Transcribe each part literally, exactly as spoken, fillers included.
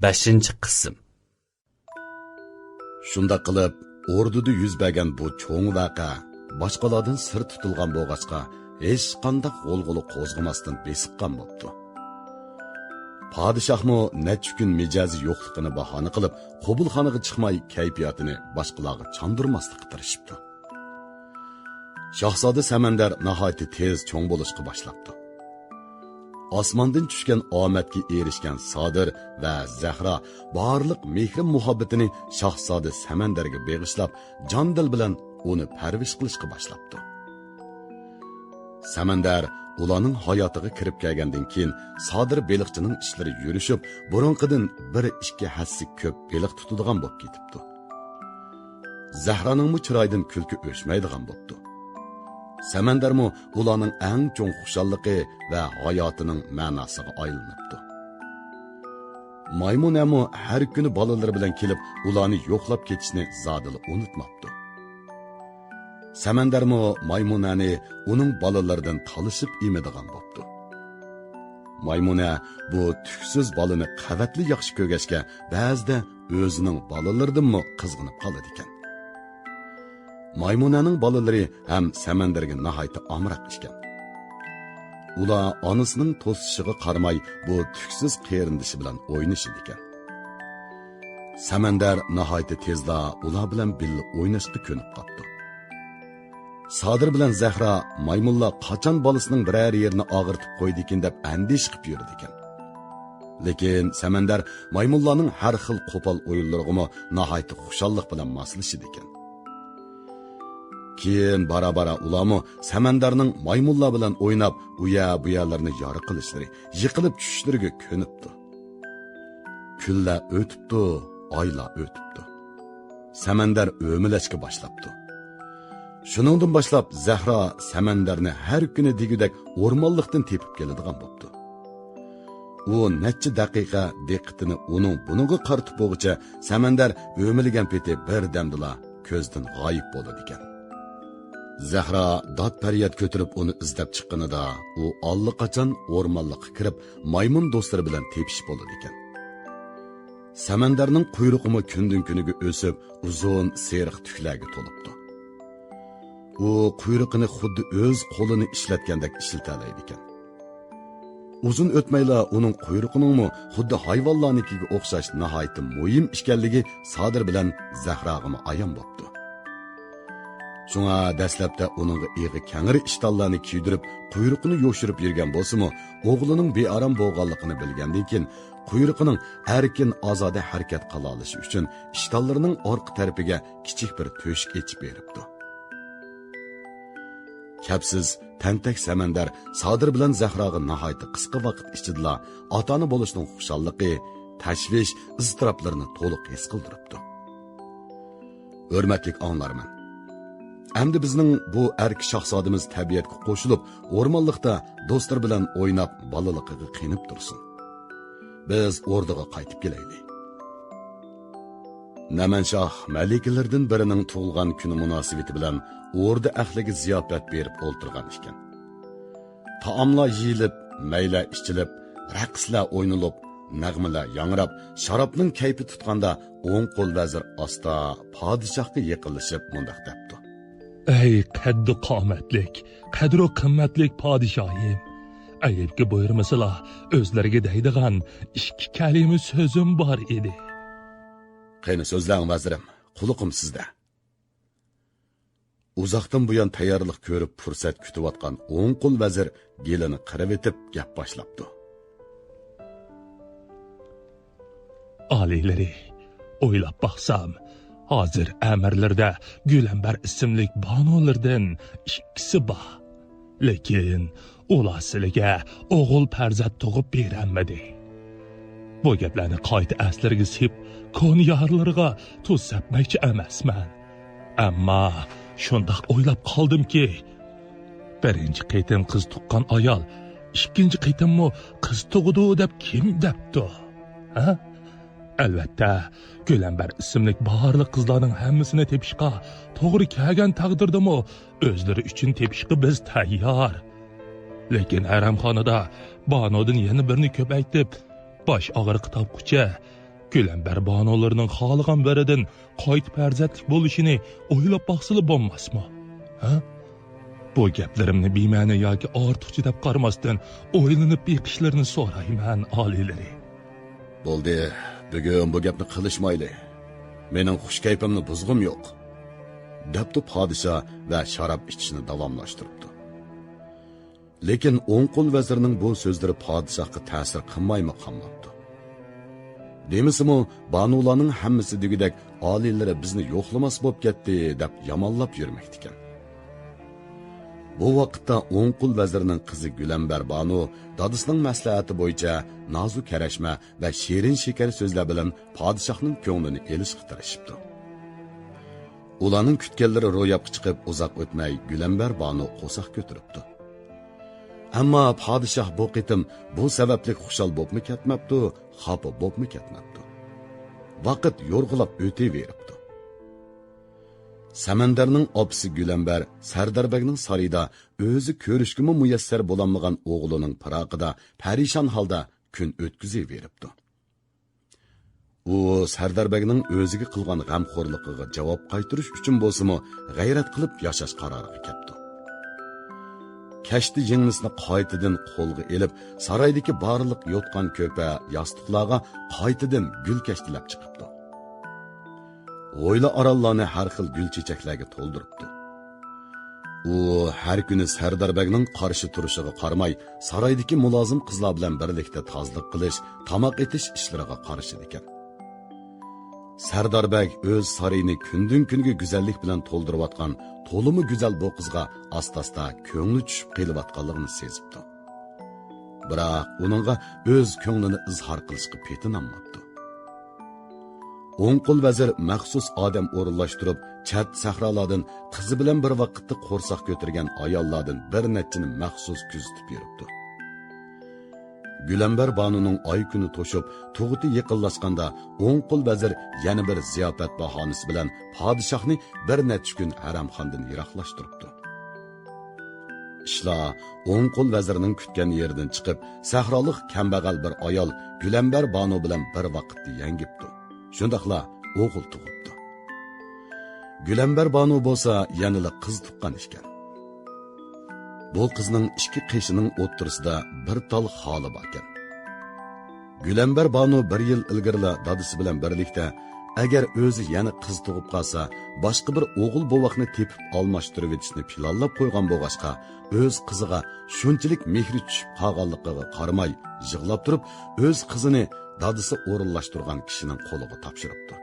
بەشىنچى قىسىم. شۇنداق قىلىپ، ئوردىدا يۈز بەرگەن بۇ چوڭ ۋەقە باشقىلاردىن سىر تۇتۇلغان بولغاچقا، ھېچقانداق غۇلغۇلا قوزغىماستىن بېسىققان بوپتۇ. پادىشاھمۇ نەچچە كۈن مىجەزى يوقلۇقىنى باھانە قىلىپ، قوبۇلخانىغا چىقماي، كەيپىياتىنى باشقىلارغا چاندۇرماسلىققا تىرىشىپتۇ. شاھزادە سەمەندەر ناھايىتى تېز چوڭ بولۇشقا باشلاپتۇ. ئاسماندىن چۈشكەن ئامەتكە ئېرىشكەن سادىر ۋە زەھرا بارلىق مېھرى-مۇھەببىتىنى شاھزادە سەمەندەرگە بېغىشلاپ، جان-دىل بىلەن ئۇنى پەرۋىش قىلىشقا باشلاپتۇ. سەمەندەر ئۇلارنىڭ ھاياتىغا كىرىپ كەلگەندىن كېيىن، سادىر بېلىقچىنىڭ ئىشلىرى يۈرۈشۈپ، بۇرۇنقىدىن بىر ئىككى ھەسسە كۆپ بېلىق تۇتىدىغان بولۇپ كېتىپتۇ. زەھرانىڭمۇ چىرايىدىن كۈلكە ئۆچمەيدىغان بوپتۇ. سەمەندەرمۇ ئۇلارنىڭ ئەڭ چوڭ خۇشاللىقى ۋە ھاياتىنىڭ مەناسىغا ئايلىنىپتۇ. مايمۇنەمۇ ھەر كۈنى بالىلىرى بىلەن كېلىپ، ئۇلارنى يوقلاپ كېتىشنى زادىلا ئۇنتۇماپتۇ. سەمەندەرمۇ مايمۇنەنى ئۇنىڭ بالىلىرىدىن تالىشىپ ئېمىدىغان بوپتۇ. مايمۇنە بۇ تۈكسىز بالىنى قەۋەتلا ياخشى كۆرگەچكە، بەزىدە ئۆزىنىڭ بالىلىرىدىنمۇ قىزغىنىپ قالىدىكەن. مايمۇنەنىڭ بالىلىرى ھەم سەمەندەرگە ناھايىتى ئامراق ئىكەن. ئۇلار ئانىسىنىڭ توسۇشىغا قارىماي، بۇ تۈكسىز قېرىندىشى بىلەن ئوينىشىدىكەن. سەمەندەر ناھايىتى تېزلا ئۇلار بىلەن بىللە ئويناشقا كۆنۈپ قاپتۇ. سادىر بىلەن زەھرا مايمۇنلار قاچان بالىسىنىڭ بىرەر يېرىنى ئاغرىتىپ قويىدىكىن دەپ ئەندىشە قىپ يۈرىدىكەن. لېكىن سەمەندەر مايمۇنلارنىڭ ھەر خىل قوپال ئويۇنلىرىغىمۇ ناھايىتى خۇشاللىق بىلەن ماسلىشىدىكەن. كېيىن بارا-بارا ئۇلارمۇ سەمەندەرنىڭ مايمۇنلار بىلەن ئويناپ، ئۇ يەر-بۇ يەرلىرىنى يارا قىلىشلىرى، يىقىلىپ چۈشۈشلىرىگە كۆنۈپتۇ. كۈنلەر ئۆتۈپتۇ، ئايلار ئۆتۈپتۇ. سەمەندەر ئۆمىلەشكە باشلاپتۇ. شۇنىڭدىن باشلاپ زەھرا سەمەندەرنى ھەر كۈنى دېگۈدەك ئورمانلىقتىن تېپىپ كېلىدىغان بوپتۇ. ئۇ نەچچە دەقىقە دىققىتىنى ئۇنىڭ بۇنىڭغا قارىتىپ بولغۇچە، سەمەندەر ئۆمىلىگەن پېتى بىردەمدىلا كۆزدىن غايىب بولىدىكەن. زەھرا داد-پەرياد كۆتۈرۈپ ئۇنى ئىزدەپ چىققىنىدا، ئۇ ئاللىقاچان ئورمانلىققا كىرىپ، مايمۇن دوستلىرى بىلەن تېپىشىپ بولىدىكەن. سەمەندەرنىڭ قۇيرۇقىمۇ كۈندىن-كۈنگە ئۆسۈپ، ئۇزۇن سېرىق تۈكلەرگە تولۇپتۇ. ئۇ قۇيرۇقىنى خۇددى ئۆز قولىنى ئىشلەتكەندەك ئىشلىتەلەيدىكەن. ئۇزۇن ئۆتمەيلا ئۇنىڭ قۇيرۇقىنىڭمۇ خۇددى ھايۋانلارنىڭكىگە ئوخشاش ناھايىتى مۇھىم ئىكەنلىكى سادىر بىلەن زەھراغىمۇ ئايان بوپتۇ. شۇڭا دەسلەپتە ئۇنىڭغا ئېغىر كەڭرى ئىشتانلارنى كىيدۈرۈپ، قۇيرۇقىنى يوشۇرۇپ يۈرگەن بولسىمۇ، ئوغلىنىڭ بىئارام بولغانلىقىنى بىلگەندىن كېيىن، قۇيرۇقىنىڭ ئەركىن-ئازادە ھەرىكەت قىلالىشى ئۈچۈن ئىشتانلىرىنىڭ ئارقا تەرىپىگە كىچىك بىر تۆشۈك ئېچىپ بېرىپتۇ. كەپسىز، تەنتەك سەمەندەر سادىر بىلەن زەھراغا ناھايىتى قىسقا ۋاقىت ئىچىدىلا ئاتا-ئانا بولۇشنىڭ خۇشاللىقى، تەشۋىش، ئىزتىراپلىرىنى تولۇق ھېس قىلدۇرۇپتۇ. ھۆرمەتلىك ئاڭلارمەن! ئەمدى بىزنىڭ بۇ ئەركە شاھزادىمىز تەبىئەتكە قوشۇلۇپ، ئورمانلىقتا دوستلىرى بىلەن ئويناپ، بالىلىقىغا قېنىپ تۇرسۇن. بىز ئوردىغا قايتىپ كېلەيلى. نەمەنشاھ مەلىكىلىرىدىن بىرىنىڭ تۇغۇلغان كۈنى مۇناسىۋىتى بىلەن ئوردا ئەھلىگە زىياپەت بېرىپ ئولتۇرغان ئىكەن. تائاملار يېيىلىپ، مەيلەر ئىچىلىپ، رەقسلەر ئوينىلىپ، نەغمىلەر ياڭراپ، شارابنىڭ كەيپى تۇتقاندا، ئوڭ قول ۋەزىر ئاستا پادىشاھقا يېقىنلىشىپ مۇنداق دەپتۇ. ئەي قەددى قامەتلىك، قەدرۇ قىممەتلىك پادىشاھىم! ئەيىبكە بۇيرۇمىسىلا، ئۆزلىرىگە دەيدىغان ئىككى كەلىمە سۆزۈم بار ئىدى. قېنى سۆزلەڭ، ۋەزىرىم، قۇلىقىم سىزدە. ئۇزاقتىن بۇيان تەييارلىق كۆرۈپ پۇرسەت كۈتۈۋاتقان ئوڭ قول ۋەزىر گېلىنى قىرىۋېتىپ گەپ باشلاپتۇ. ئالىيلىرى، ئويلاپ باقسام، ھازىر ئەمىرلىرىدە گۈلەمبەر ئىسىملىك بانۇلىرىدىن ئىككىسى بار. لېكىن ئۇلار سىلىگە ئوغۇل پەرزەنت تۇغۇپ بېرەلمىدى. بۇ گەپلەرنى قايتا ئەسلىرىگە سېلىپ، كونا يارلىرىغا تۇز سەپمەكچى ئەمەسمەن. ئەمما شۇنداق ئويلاپ قالدىمكى، بىرىنچى قېتىم قىز تۇغقان ئايال ئىككىنچى قېتىممۇ قىز تۇغىدۇ دەپ كىم دەپتۇ؟ ھە؟ ئەلۋەتتە، گۈلەمبەر ئىسىملىك بارلىق قىزلارنىڭ ھەممىسىنى تېپىشقا توغرا كەلگەن تەقدىردىمۇ ئۆزلىرى ئۈچۈن تېپىشقا بىز تەييار. لېكىن ھەرەمخانىدا بانۇدىن يەنە بىرنى كۆپەيتىپ، باش ئاغرىقى تاپقۇچە گۈلەمبەر بانۇلىرىنىڭ خالىغان بىرىدىن قايتا پەرزەنتلىك بولۇشىنى ئويلاپ باقسىلا بولماسمۇ؟ ھە؟ بۇ گەپلىرىمنى بىمەنە ياكى ئارتۇقچە دەپ قارىماستىن، ئويلىنىپ بېقىشلىرىنى سورايمەن، ئالىيلىرى. بولدى، بۈگۈن بۇ گەپنى قىلىشمايلى. مېنىڭ خۇش كەيپىمنى بۇزغۇم يوق، دەپتۇ پادىشاھ ۋە شاراب ئىچىشنى داۋاملاشتۇرۇپتۇ. لېكىن ئوڭ قول ۋەزىرنىڭ بۇ سۆزلىرى پادىشاھقا تەسىر قىلمايمۇ قالماپتۇ. دېمىسىمۇ، بانۇلارنىڭ ھەممىسى دېگۈدەك ئالىيلىرى بىزنى يوقلىماس بوپ كەتتى، دەپ يامانلاپ يۈرمەكتىكەن. بۇ ۋاقىتتا ئوڭ قول ۋەزىرنىڭ قىزى گۈلەمبەر بانۇ دادىسىنىڭ مەسلىھەتى بويىچە نازۇ كەرەشمە ۋە شېرىن شېكەر سۆزلەر بىلەن پادىشاھنىڭ كۆڭلىنى ئېلىشقا تىرىشىپتۇ. ئۇلارنىڭ كۈتكەنلىرى روياپقا چىقىپ، ئۇزاق ئۆتمەي گۈلەمبەر بانۇ قورساق كۆتۈرۈپتۇ. ئەمما پادىشاھ بۇ قېتىم بۇ سەۋەبلىك خۇشال بوپمۇ كەتمەپتۇ، خاپا بوپمۇ كەتمەپتۇ. ۋاقىت يورغىلاپ ئۆتۈۋېرىپتۇ. سەمەندەرنىڭ ئاپىسى گۈلەمبەر سەردار بەگنىڭ سارىيىدا ئۆزى كۆرۈشكىمۇ مۇيەسسەر بولالمىغان ئوغلىنىڭ پىراقىدا پەرىشان ھالدا كۈن ئۆتكۈزۈۋېرىپتۇ. ئۇ سەردار بەگنىڭ ئۆزىگە قىلغان غەمخورلۇقىغا جاۋاب قايتۇرۇش ئۈچۈن بولسىمۇ، غەيرەت قىلىپ ياشاش قارارىغا كەپتۇ. كەشتە يىڭنىسىنى قايتىدىن قولغا ئېلىپ، سارايدىكى بارلىق يوتقان-كۆپە، ياستۇقلارغا قايتىدىن گۈل كەشتىلەپ چىقىپتۇ. ھويلا-ئارانلارنى ھەر خىل گۈل-چېچەكلەرگە تولدۇرۇپتۇ. ئۇ ھەر كۈنى سەردار بەگنىڭ قارشى تۇرۇشىغا قارىماي، سارايدىكى مۇلازىم قىزلار بىلەن بىرلىكتە تازىلىق قىلىش، تاماق ئېتىش ئىشلىرىغا قارىشىدىكەن. سەردار بەگ ئۆز سارىيىنى كۈندىن-كۈنگە گۈزەللىك بىلەن تولدۇرۇۋاتقان تولىمۇ گۈزەل بۇ قىزغا ئاستا-ئاستا كۆڭلى چۈشۈپ قېلىۋاتقانلىقىنى سېزىپتۇ. بىراق ئۇنىڭغا ئۆز كۆڭلىنى ئىزھار قىلىشقا پېتىنالماپتۇ. ئوڭ قول ۋەزىر مەخسۇس ئادەم ئورۇنلاشتۇرۇپ، چەت سەھرالاردىن قىزى بىلەن بىر ۋاقىتتا قورساق كۆتۈرگەن ئاياللاردىن بىر نەچچىنى مەخسۇس كۆزىتىپ يۈرۈپتۇ. گۈلەمبەر بانۇنىڭ ئاي كۈنى توشۇپ، تۇغۇتى يېقىنلاشقاندا، ئوڭ قول ۋەزىر يەنە بىر زىياپەت باھانىسى بىلەن پادىشاھنى بىر نەچچە كۈن ھەرەمخانىدىن يىراقلاشتۇرۇپتۇ. ئىشلار ئوڭ قول ۋەزىرنىڭ كۈتكەن يېرىدىن چىقىپ، سەھرالىق كەمبەغەل بىر ئايال گۈلەمبەر بانۇ بىلەن بىر ۋاقىتتا يەڭگىپتۇ. شۇنداقلا ئوغۇل تۇغۇپتۇ. گۈلەمبەر بانۇ بولسا يەنىلا قىز تۇغقان ئىكەن. بۇ قىزنىڭ ئىككى قېشىنىڭ ئوتتۇرىسىدا بىر تال خالى باركەن. گۈلەمبەر بانۇ بىر يىل ئىلگىرىلا دادىسى بىلەن بىرلىكتە، ئەگەر ئۆزى يەنە قىز تۇغۇپ قالسا، باشقا بىر ئوغۇل بوۋاقنى تېپىپ ئالماشتۇرۇۋېتىشنى پىلانلاپ قويغان بولغاچقا، ئۆز قىزىغا شۇنچىلىك مېھرى چۈشۈپ قالغانلىقىغا قارىماي، يىغلاپ تۇرۇپ، ئۆز قىزىنى دادىسى ئورۇنلاشتۇرغان كىشىنىڭ قولىغا تاپشۇرۇپتۇ.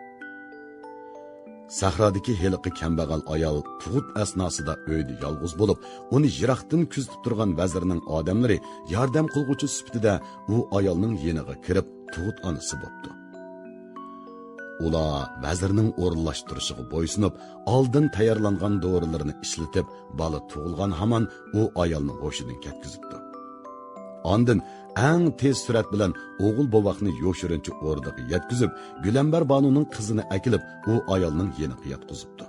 سەھرادىكى ھېلىقى كەمبەغەل ئايال تۇغۇت ئەسناسىدا ئۆيدە يالغۇز بولۇپ، ئۇنى يىراقتىن كۆزىتىپ تۇرغان ۋەزىرنىڭ ئادەملىرى ياردەم قىلغۇچى سۈپىتىدە ئۇ ئايالنىڭ يېنىغا كىرىپ، تۇغۇت ئانىسى بوپتۇ. ئۇلار ۋەزىرنىڭ ئورۇنلاشتۇرۇشىغا بويسۇنۇپ، ئالدىن تەييارلانغان دورىلىرىنى ئىشلىتىپ، بالا تۇغۇلغان ھامان ئۇ ئايالنى ھوشىدىن كەتكۈزۈپتۇ. ئاندىن ئەڭ تېز سۈرئەت بىلەن ئوغۇل بوۋاقنى يوشۇرۇنچە ئوردىغا يەتكۈزۈپ، گۈلەمبەر بانۇنىڭ قىزىنى ئەكېلىپ، ئۇ ئايالنىڭ يېنىغا ياتقۇزۇپتۇ.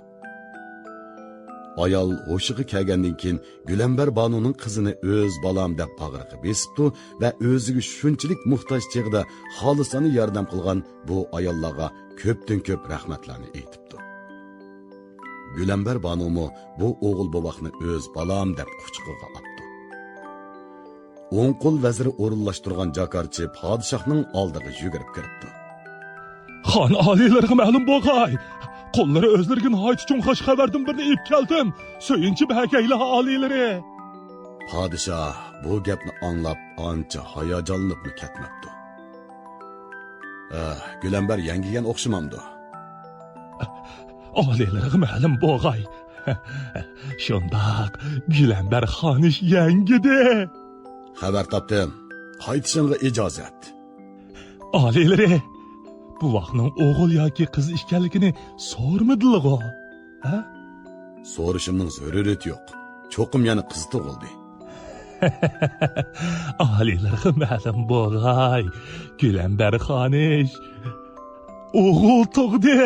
ئايال ھوشىغا كەلگەندىن كېيىن، گۈلەمبەر بانۇنىڭ قىزىنى ئۆز بالام دەپ باغرىغا بېسىپتۇ ۋە ئۆزىگە شۇنچىلىك موھتاج چېغىدا خالىسانە ياردەم قىلغان بۇ ئاياللارغا كۆپتىن كۆپ رەھمەتلەرنى ئېيتىپتۇ. گۈلەمبەر بانۇمۇ بۇ ئوغۇل بوۋاقنى ئۆز بالام دەپ قۇچىقىغا ئاپتۇ. ئوڭ قول ۋەزىرى ئورۇنلاشتۇرغان جاكارچى پادىشاھنىڭ ئالدىغا يۈگۈرۈپ كىرىپتۇ. خان ئالىيلىرىغا مەلۇم بولغاي، قۇللىرى ئۆزلىرىگە ناھايىتى چوڭ خۇش خەۋەردىن بىرنى ئېلىپ كەلدىم. سۆيۈنچى بەرگەيلا ئالىيلىرى. پادىشاھ بۇ گەپنى ئاڭلاپ ئانچە ھاياجانلىنىپمۇ كەتمەپتۇ. ئە، گۈلەمبەر يەڭگىگەن ئوخشىمامدۇ؟ ئالىيلىرىغا مەلۇم بولغاي. شۇنداق، گۈلەمبەر خانىش يەڭگىدى. خەۋەر تاپتىم. قايتىشىڭغا ئىجازەت. ئالىيلىرى، بوۋاقنىڭ ئوغۇل ياكى قىز ئىكەنلىكىنى سورىمىدىلىغۇ؟ ھە؟ سورىشىمنىڭ زۆرۈرىيىتى يوق. چوقۇم يەنە قىز تۇغۇلدى. ئالىيلىرىغا مەلۇم بولغاي، گۈلەمبەر خانىش ئوغۇل تۇغدى.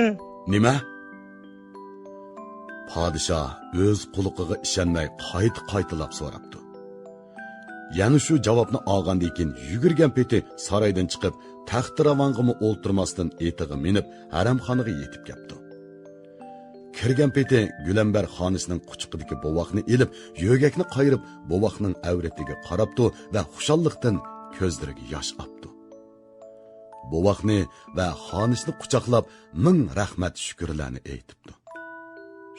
نېمە؟ پادىشاھ ئۆز قۇلىقىغا ئىشەنمەي قايتا-قايتىلاپ سوراپتۇ. يەنە شۇ جاۋابنى ئالغاندىن كېيىن يۈگۈرگەن پېتى سارايدىن چىقىپ، تەختىراۋانغىمۇ ئولتۇرماستىن ئېتىغا مىنىپ، ھەرەمخانىغا يېتىپ كەپتۇ. كىرگەن پېتى گۈلەمبەر خانىشنىڭ قۇچىقىدىكى بوۋاقنى ئېلىپ، يۆگەكنى قايرىپ، بوۋاقنىڭ ئەۋرىتىگە قاراپتۇ ۋە خۇشاللىقتىن كۆزلىرىگە ياش ئاپتۇ. بوۋاقنى ۋە خانىشنى قۇچاقلاپ، مىڭ رەھمەت شۈكۈرلەرنى ئېيتىپتۇ.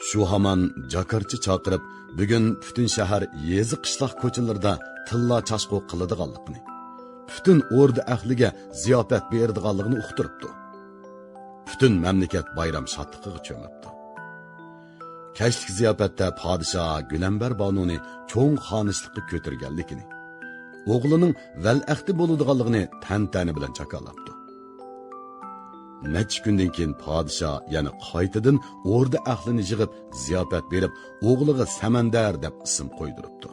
شۇ ھامان جاكارچى چاقىرىپ، بۈگۈن پۈتۈن شەھەر، يېزا، قىشلاق كوچىلىرىدا تىللا چاچقۇ قىلىدىغانلىقىنى، پۈتۈن ئوردا ئەھلىگە زىياپەت بېرىدىغانلىقىنى ئۇقتۇرۇپتۇ. پۈتۈن مەملىكەت بايرام شادلىقىغا چۆمۈپتۇ. كەچلىك زىياپەتتە پادىشاھ گۈلەمبەر بانۇنى چوڭ خانىشلىققا كۆتۈرگەنلىكىنى، ئوغلىنىڭ ۋەلىئەھدى بولىدىغانلىقىنى تەنتەنە بىلەن جاكارلاپتۇ. نەچچە كۈندىن كېيىن پادىشاھ يەنە قايتىدىن ئوردا ئەھلىنى يىغىپ زىياپەت بېرىپ، ئوغلىغا سەمەندەر دەپ ئىسىم قويدۇرۇپتۇ.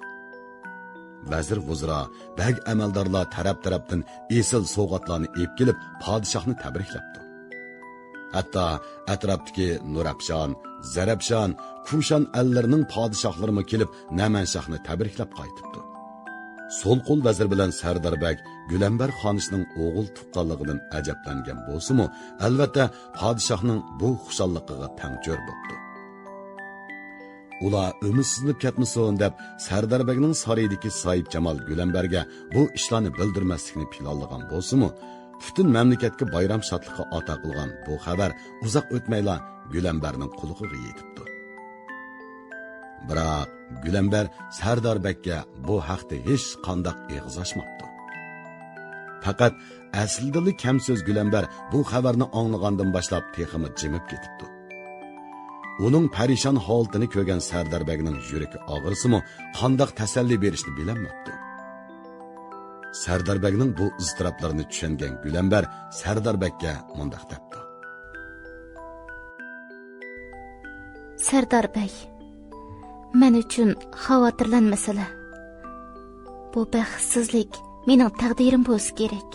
ۋەزىر-ۋۇزرا، بەگ-ئەمەلدارلار تەرەپ-تەرەپتىن ئېسىل سوۋغاتلارنى ئېلىپ كېلىپ، پادىشاھنى تەبرىكلەپتۇ. ھەتتا ئەتراپتىكى نۇرەپشان، زەرەپشان، كۇشان ئەللىرىنىڭ پادىشاھلىرىمۇ كېلىپ، نەمەنشاھنى تەبرىكلەپ قايتىپتۇ. سول قول ۋەزىر بىلەن سەردار بەگ گۈلەمبەر خانىشنىڭ ئوغۇل تۇغقانلىقىدىن ئەجەبلەنگەن بولسىمۇ، ئەلۋەتتە، پادىشاھنىڭ بۇ خۇشاللىقىغا تەڭ چۆر بوپتۇ. ئۇلار ئۈمىدسىزلىنىپ كەتمىسۇن دەپ، سەردار بەگنىڭ سارىيىدىكى ساھىبجامال گۈلەمبەرگە بۇ ئىشلارنى بىلدۈرمەسلىكنى پىلانلىغان بولسىمۇ، پۈتۈن مەملىكەتكە بايرام شادلىقى ئاتا قىلغان بۇ خەۋەر ئۇزاق ئۆتمەيلا گۈلەمبەرنىڭ قۇلىقىغا يېتىپتۇ. بىراق، گۈلەمبەر سەردار بەگكە بۇ ھەقتە ھېچقانداق ئېغىز ئاچماپتۇ. پەقەت ئەسلىدىنلا كەم سۆز گۈلەمبەر بۇ خەۋەرنى ئاڭلىغاندىن باشلاپ تېخىمۇ جىمىپ كېتىپتۇ. ئۇنىڭ پەرىشان ھالىتىنى كۆرگەن سەردار بەگنىڭ يۈرىكى ئاغرىسىمۇ، قانداق تەسەللى بېرىشنى بىلەلمەپتۇ. سەردار بەگنىڭ بۇ ئىزتىراپلىرىنى چۈشەنگەن گۈلەمبەر سەردار بەگكە مۇنداق دەپتۇ. سەردار بەگ، مەن ئۈچۈن خاۋاتىرلەنمىسىلە. بۇ بەختسىزلىك مېنىڭ تەقدىرىم بولسا كېرەك.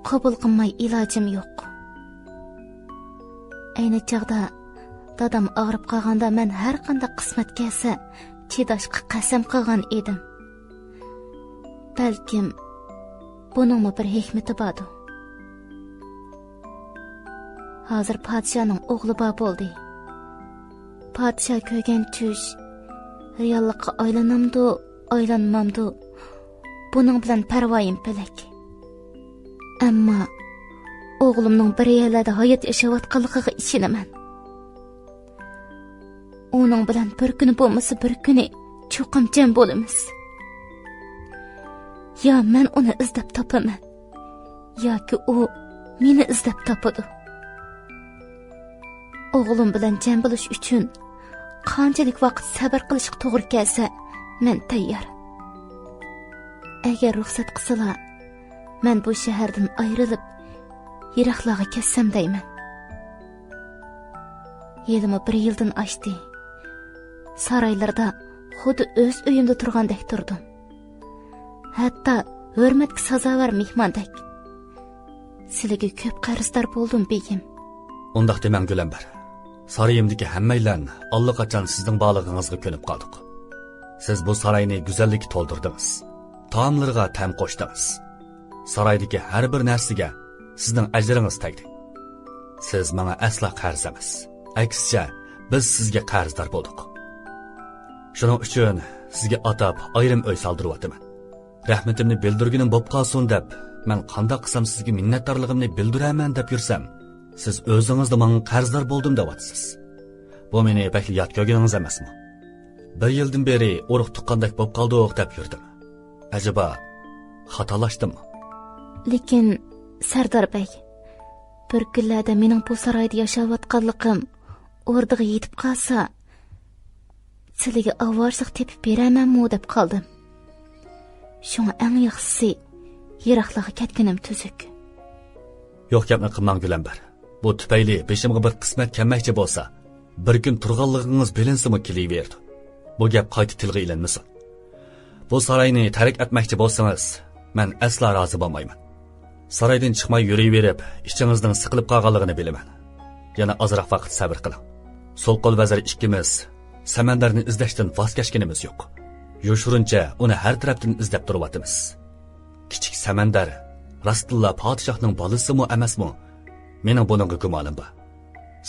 قوبۇل قىلماي ئىلاجىم يوق. ئەينى چاغدا دادام ئاغرىپ قالغاندا مەن ھەر قانداق قىسمەت كەلسە چىداشقا قەسەم قىلغان ئىدىم. بەلكىم بۇنىڭمۇ بىر ھېكمىتى باردۇ. ھازىر پادىشاھنىڭ ئوغلى بار بولدى. پادىشاھ كۆرگەن چۈش رېئاللىققا ئايلىنامدۇ، ئايلانمامدۇ، بۇنىڭ بىلەن پەرۋايىم پەلەك. ئەمما ئوغلۇمنىڭ بىر يەرلەردە ھايات ياشاۋاتقانلىقىغا ئىشىنىمەن. ئۇنىڭ بىلەن بىر كۈنى بولمىسا بىر كۈنى چوقۇم جەم بولىمىز. يا مەن ئۇنى ئىزدەپ تاپىمەن، ياكى ئۇ مېنى ئىزدەپ تاپىدۇ. ئوغلۇم بىلەن جەم بولۇش ئۈچۈن قانچىلىك ۋاقىت سەۋر قىلىشقا توغرا كەلسە، مەن تەييار. ئەگەر رۇخسەت قىلسىلا، مەن بۇ شەھەردىن ئايرىلىپ، يىراقلارغا كەتسەم دەيمەن. ھېلىمۇ بىر يىلدىن ئاشتى. سارايلىرىدا خۇددى ئۆز ئۆيۈمدە تۇرغاندەك تۇردۇم. ھەتتا ھۆرمەتكە سازاۋەر مېھماندەك. سىلىگە كۆپ قەرزدار بولدۇم، بېگىم. ئۇنداق دېمەڭ، گۈلەمبەر. سارىيىمدىكى ھەممەيلەن ئاللىقاچان سىزنىڭ بارلىقىڭىزغا كۆنۈپ قالدۇق. سىز بۇ ساراينى گۈزەللىككە تولدۇردىڭىز. تائاملىرىغا تەم قوشتىڭىز. سارايدىكى ھەر بىر نەرسىگە سىزنىڭ ئەجرىڭىز تەگدى. سىز ماڭا ئەسلا قەرز ئەمەس. ئەكسىچە، بىز سىزگە قەرزدار بولدۇق. شۇنىڭ ئۈچۈن سىزگە ئاتاپ ئايرىم ئۆي سالدۇرۇۋاتىمەن. رەھمىتىمنى بىلدۈرگىنىم بوپ قالسۇن دەپ، مەن قانداق قىلسام سىزگە مىننەتدارلىقىمنى بىلدۈرەرمەن دەپ يۈرسەم، سىز ئۆزىڭىزلا ماڭا قەرزدار بولدۇم دەۋاتىسىز. بۇ مېنى بەكلا يات كۆرگىنىڭىز ئەمەسمۇ؟ بىر يىلدىن بېرى ئۇرۇق تۇغقاندەك بوپ قالدۇق دەپ يۈردۈم. ئەجەبا، خاتالاشتىممۇ؟ لېكىن، سەردار بەگ، بىر كۈنلەردە مېنىڭ بۇ سارايدا ياشاۋاتقانلىقىم ئوردىغا يېتىپ قالسا، سىلىگە ئاۋارىچىلىق تېپىپ بېرەرمەنمۇ دەپ قالدىم. شۇڭا ئەڭ ياخشىسى، يىراقلارغا كەتكىنىم تۈزۈك. يوق گەپنى قىلماڭ، گۈلەمبەر. بۇ تۈپەيلى بېشىمغا بىر قىسمەت كەلمەكچى بولسا، بىر كۈن تۇرغانلىقىڭىز بىلىنسىمۇ كېلىۋېرىدۇ. بۇ گەپ قايتا تىلغا ئېلىنمىسۇن. بۇ ساراينى تەرك ئەتمەكچى بولسىڭىز، مەن ئەسلا رازى بولمايمەن. سارايدىن چىقماي يۈرۈۋېرىپ، ئىچىڭىزنىڭ سىقىلىپ قالغانلىقىنى بىلىمەن. يەنە ئازراق ۋاقىت سەۋر قىلىڭ. سول قول ۋەزىر ئىككىمىز سەمەندەرنى ئىزدەشتىن ۋاز كەچكىنىمىز يوق. يوشۇرۇنچە ئۇنى ھەر تەرەپتىن ئىزدەپ تۇرۇۋاتىمىز. كىچىك سەمەندەر راستتىنلا پادىشاھنىڭ بالىسىمۇ ئەمەسمۇ؟ مېنىڭ بۇنىڭغا گۇمانىم بار.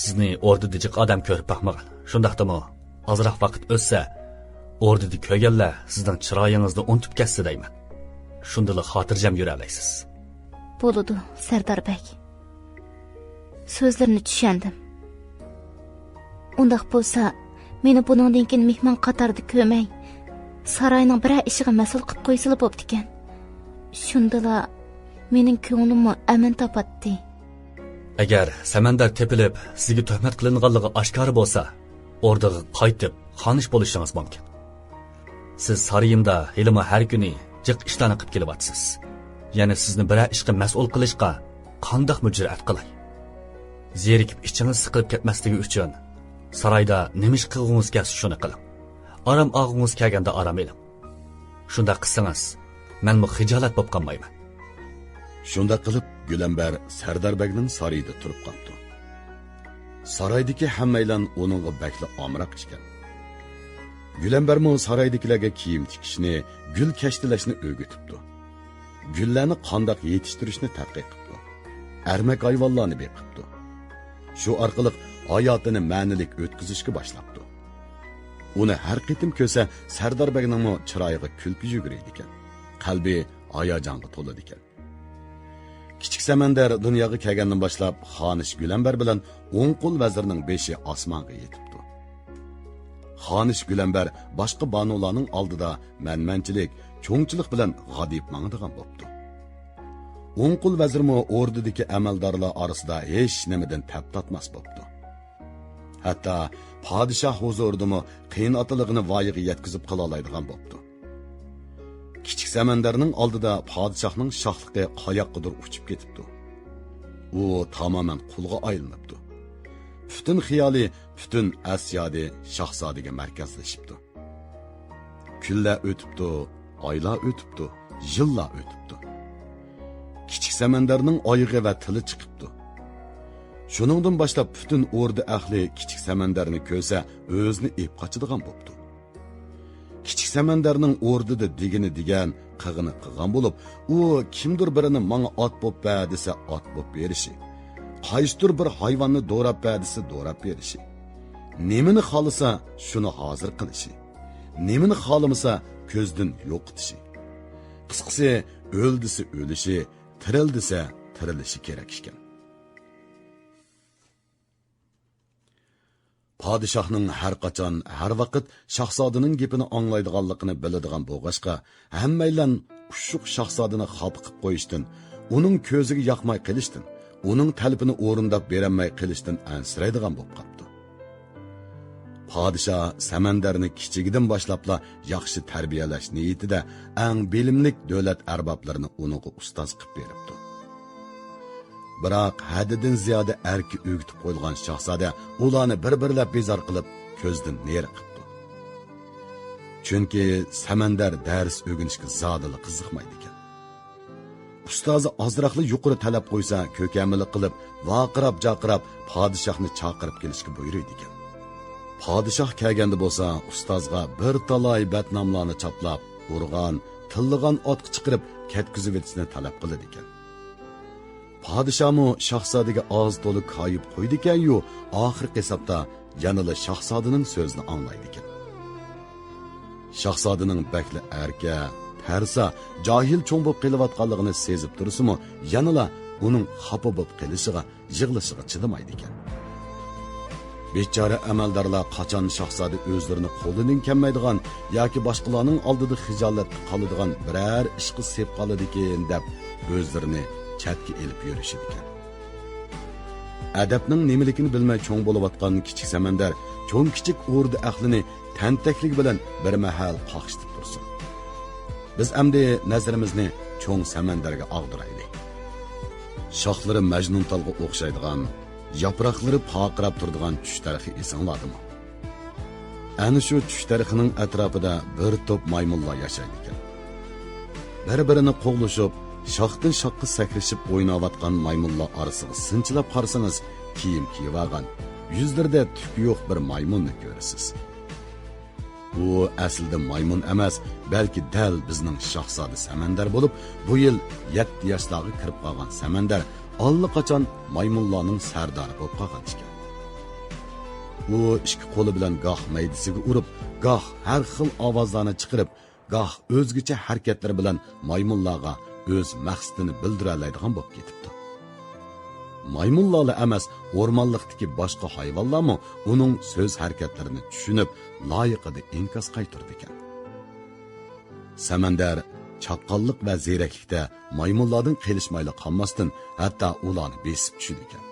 سىزنى ئوردىدا جىق ئادەم كۆرۈپ باقمىغان. شۇنداقتىمۇ، ئازراق ۋاقىت ئۆتسە، ئوردىدا كۆرگەنلەر سىزنىڭ چىرايىڭىزنى ئۇنتۇپ كەتسە دەيمەن. شۇندىلا خاتىرجەم يۈرەلەيسىز. بولىدۇ، سەردار بەگ. سۆزلىرىنى چۈشەندىم. ئۇنداق بولسا، مېنى بۇنىڭدىن كېيىن مېھمان قاتارىدا كۆرمەي، ساراينىڭ بىرەر ئىشىغا مەسئۇل قىلىپ قويسىلا بوپتىكەن. شۇندىلا مېنىڭ كۆڭلۈممۇ ئەمىن تاپاتتى. ئەگەر سەمەندەر تېپىلىپ، سىزگە تۆھمەت قىلىنغانلىقى ئاشكارا بولسا، ئوردىغا قايتىپ، خانىش بولۇشىڭىز مۇمكىن. سىز سارىيىمدا ھېلىمۇ ھەر كۈنى جىق ئىشلارنى قىلىپ كېلىۋاتىسىز. يەنە سىزنى بىرەر ئىشقا مەسئۇل قىلىشقا قانداقمۇ جۈرئەت قىلاي؟ زېرىكىپ ئىچىڭىز سىقىلىپ كەتمەسلىكى ئۈچۈن، سارايدا نېمە ئىش قىلغۇڭىز كەلسە شۇنى قىلىڭ. ئارام ئالغۇڭىز كەلگەندە ئارام ئېلىڭ. شۇنداق قىلسىڭىز، مەنمۇ خىجالەت بولۇپ قالمايمەن. شۇنداق قىلىپ، گۈلەمبەر سەردار بەگنىڭ سارىيىدا تۇرۇپ قاپتۇ. سارايدىكى ھەممەيلەن ئۇنىڭغا بەكلا ئامراق ئىكەن. گۈلەمبەرمۇ سارايدىكىلەرگە كىيىم تىكىشنى، گۈل كەشتىلەشنى ئۆگىتىپتۇ. گۈللەرنى قانداق يېتىشتۈرۈشنى تەتقىق قىپتۇ. ئەرمەك ھايۋانلارنى بېقىپتۇ. شۇ ئارقىلىق ھاياتىنى مەنىلىك ئۆتكۈزۈشكە باشلاپتۇ. ئۇنى ھەر قېتىم كۆرسە، سەردار بەگنىڭمۇ چىرايىغا كۈلكە يۈگۈرىدىكەن. قەلبى ھاياجانغا تولىدىكەن. كىچىك سەمەندەر دۇنياغا كەلگەندىن باشلاپ، خانىش گۈلەمبەر بىلەن ئوڭ قول ۋەزىرنىڭ بېشى ئاسمانغا يېتىپتۇ. خانىش گۈلەمبەر باشقا بانۇلارنىڭ ئالدىدا مەنمەنچىلىك، چوڭچىلىق بىلەن غادىيىپ ماڭىدىغان بوپتۇ. ئوڭ قول ۋەزىرمۇ ئوردىدىكى ئەمەلدارلار ئارىسىدا ھېچ نېمىدىن تەپ تارتماس بوپتۇ. ھەتتا پادىشاھ ھۇزۇرىدىمۇ قىيىنئاتىلىقىنى ۋايىغا يەتكۈزۈپ قىلالايدىغان بوپتۇ. كىچىك سەمەندەرنىڭ ئالدىدا پادىشاھنىڭ شاھلىقى قاياققىدۇر ئۇچۇپ كېتىپتۇ. ئۇ تامامەن قۇلغا ئايلىنىپتۇ. پۈتۈن خىيالى، پۈتۈن ئەس-يادى شاھزادىگە مەركەزلىشىپتۇ. كۈنلەر ئۆتۈپتۇ، ئايلار ئۆتۈپتۇ، يىللار ئۆتۈپتۇ. كىچىك سەمەندەرنىڭ ئايىغى ۋە تىلى چىقىپتۇ. شۇنىڭدىن باشلاپ پۈتۈن ئوردا ئەھلى كىچىك سەمەندەرنى كۆرسە، ئۆزىنى ئېپ قاچىدىغان بوپتۇ. كىچىك سەمەندەرنىڭ ئوردىدا دېگىنى دېگەن، قىلغىنى قىلغان بولۇپ، ئۇ كىمدۇر بىرىنى ماڭا ئات بوپ بەر دېسە، ئات بوپ بېرىشى، قايسىدۇر بىر ھايۋاننى دوراپ بەر دېسە، دوراپ بېرىشى، نېمىنى خالىسا، شۇنى ھازىر قىلىشى، نېمىنى خالىمىسا، كۆزدىن يوقىتىشى. قىسقىسى، ئۆل دېسە ئۆلۈشى، تىرىل دېسە تىرىلىشى كېرەك ئىكەن. پادىشاھنىڭ ھەر قاچان، ھەر ۋاقىت شاھزادىنىڭ گېپىنى ئاڭلايدىغانلىقىنى بىلىدىغان بولغاچقا، ھەممەيلەن ئۇششۇق شاھزادىنى خاپا قىپ قويۇشتىن، ئۇنىڭ كۆزىگە ياقماي قېلىشتىن، ئۇنىڭ تەلىپىنى ئورۇنداپ بېرەلمەي قېلىشتىن ئەنسىرەيدىغان بولۇپ قاپتۇ. پادىشاھ سەمەندەرنى كىچىكىدىن باشلاپلا ياخشى تەربىيەلەش نىيىتىدە ئەڭ بىلىملىك دۆلەت ئەربابلىرىنى ئۇنىڭغا ئۇستاز قىپ بېرىپتۇ. بىراق ھەددىدىن زىيادە ئەركە ئۆگىتىپ قويۇلغان شاھزادە ئۇلارنى بىر-بىرلەپ بىزار قىلىپ، كۆزدىن نېرى قىپتۇ. چۈنكى سەمەندەر دەرس ئۆگىنىشكە زادىلا قىزىقمايدىكەن. ئۇستازى ئازراقلا يۇقىرى تەلەپ قويسا، كۆكەمىلىك قىلىپ، ۋارقىراپ-جارقىراپ پادىشاھنى چاقىرىپ كېلىشكە بۇيرۇيدىكەن. پادىشاھ كەلگەندە بولسا، ئۇستازغا بىر تالاي بەتناملارنى چاپلاپ، ئۇرغان، تىللىغان ئاتقا چىقىرىپ كەتكۈزۈۋېتىشنى تەلەپ قىلىدىكەن. پادىشاھمۇ شاھزادىگە ئاز-تولا كايىپ قويىدىكەن-يۇ، ئاخىرقى ھېسابتا يەنىلا شاھزادىنىڭ سۆزىنى ئاڭلايدىكەن. شاھزادىنىڭ بەكلا ئەركە، تەرسا، جاھىل چوڭ بولۇپ قېلىۋاتقانلىقىنى سېزىپ تۇرسىمۇ، يەنىلا ئۇنىڭ خاپا بولۇپ قېلىشىغا، يىغلىشىغا چىدىمايدىكەن. بىچارە ئەمەلدارلار قاچان شاھزادە ئۆزلىرىنى قولىدىن كەلمەيدىغان ياكى باشقىلارنىڭ ئالدىدا خىجالەتتە قالىدىغان بىرەر ئىشقا سېپ قالىدىكىن دەپ، ئۆزلىرىنى چەتكە ئېلىپ يۈرۈشىدىكەن. ئەدەپنىڭ نېمىلىكىنى بىلمەي چوڭ بولۇۋاتقان كىچىك سەمەندەر چوڭ-كىچىك ئوردا ئەھلىنى تەنتەكلىكى بىلەن بىر مەھەل قاقشىتىپ تۇرسۇن. بىز ئەمدى نەزىرىمىزنى چوڭ سەمەندەرگە ئاغدۇرايلى. شاخلىرى مەجنۇنتالغا ئوخشايدىغان، ياپراقلىرى پارقىراپ تۇرىدىغان چۈش دەرىخى ئېسىڭلاردىمۇ؟ ئەنە شۇ چۈش دەرىخىنىڭ ئەتراپىدا بىر توپ مايمۇنلار ياشايدىكەن. بىر-بىرىنى قوغلىشىپ، شاختىن شاخقا سەكرىشىپ ئويناۋاتقان مايمۇنلار ئارىسىغا سىنچىلاپ قارىسىڭىز، كىيىم كىيىۋالغان، يۈزلىرىدە تۈكى يوق بىر مايمۇننى كۆرىسىز. ئۇ ئەسلىدە مايمۇن ئەمەس، بەلكى دەل بىزنىڭ شاھزادە سەمەندەر بولۇپ، بۇ يىل يەتتە ياشلارغا كىرىپ قالغان سەمەندەر ئاللىقاچان مايمۇنلارنىڭ سەردارى بولۇپ قالغان ئىكەن. ئۇ ئىككى قولى بىلەن گاھ مەيدىسىگە ئۇرۇپ، گاھ ھەر خىل ئاۋازلارنى چىقىرىپ، گاھ ئۆزگىچە ھەرىكەتلىرى بىلەن مايمۇنلارغا ئۆز مەقسىتىنى بىلدۈرەلەيدىغان بولۇپ كېتىپتۇ. مايمۇنلارلا ئەمەس، ئورمانلىقتىكى باشقا ھايۋانلارمۇ ئۇنىڭ سۆز ھەرىكەتلىرىنى چۈشىنىپ، لايىقىدا ئىنكاس قايتۇرىدىكەن. سەمەندەر چاققانلىق ۋە زېرەكلىكتە مايمۇنلاردىن قېلىشمايلا قالماستىن، ھەتتا ئۇلارنى بېسىپ چۈشىدىكەن.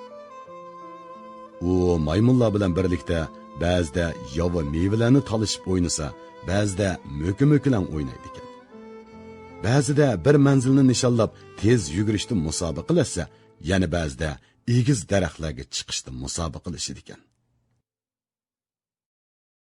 ئۇ مايمۇنلار بىلەن بىرلىكتە بەزىدە ياۋا مېۋىلەرنى تالىشىپ ئوينىسا، بەزىدە مۆكە-مۆكىلەڭ ئوينايدىكەن. بەزىدە بىر مەنزىلنى نىشانلاپ تېز يۈگۈرۈشتە مۇسابىقىلەشسە، يەنە بەزىدە ئېگىز دەرەخلەرگە چىقىشتا مۇسابىقىلىشىدىكەن.